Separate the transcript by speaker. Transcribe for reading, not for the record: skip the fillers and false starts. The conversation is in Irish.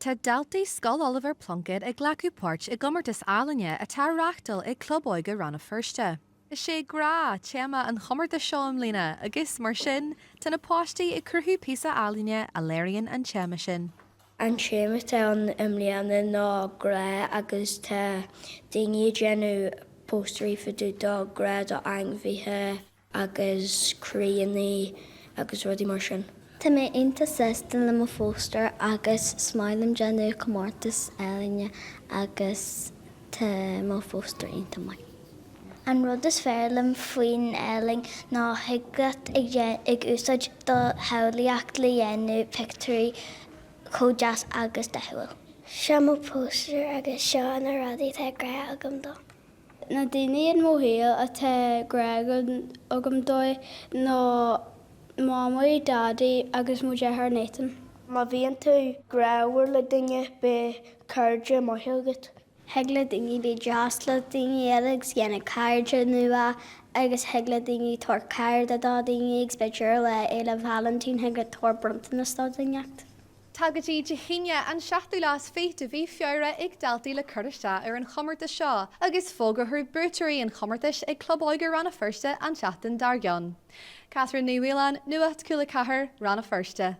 Speaker 1: Tá daltaí Scoil Oliver Plunkett ag glacadh páirt i gcomórtas ealaíne atá á reáchtáil ag Club Óige Rann na Feirste. Is é 'Grá' téama an chomórtais seo i mbliana agus, mar sin, tá na páistí ag cruthú píosa ealaíne a léiríonn an téama sin.
Speaker 2: An téama atá ann i mbliana ná grá agus tá daoine ag déanamh póstairí fá dtaobh do grá do ainmhithe, agus croíanna agus rudaí mar sin.
Speaker 3: Tá mé iontach sásta le mo phóstaer agus is maith liom déanamh comórtas ealaíne agus tá mo phóstaer iontach maith.
Speaker 4: An rud is fearr liom faoin ealaín ná thig leat ag úsáid do shamhlaíocht le dhéanamh pictiúirí chomh deas agus dathúil.
Speaker 5: Seo mo phóstaer agus seo na rudaí atá grá agam dó.
Speaker 6: Na daoine in mo shaol atá grá agam dóibh ná Mamaí, Daidí agus mo dheartháir Nathan.
Speaker 2: Má bhíonn tú grámhar le duine, beidh cairde maithe agat.
Speaker 3: Thig le daoine bheith deas le daoine eile agus dhéanamh cairde nua agus thig le daoine tabhairt cárta do daoine agus b'fhéidir ar lá Fhéile Vailintín thig leat tabhairt bronntanas do dhuine inteacht.
Speaker 1: Tá go dtí Dé hAoine, an seachtú lá is fiche de mhí Feabhra ag daltaí le cur isteach ar an chomórtas seo agus fógrófar buaiteoirí an chomórtais ag Club Óige Rann na Feirste an tseachtain dár gcionn. Catherine Ní Mhaoláin, Nuacht Cúla 4, Rann na Feirste.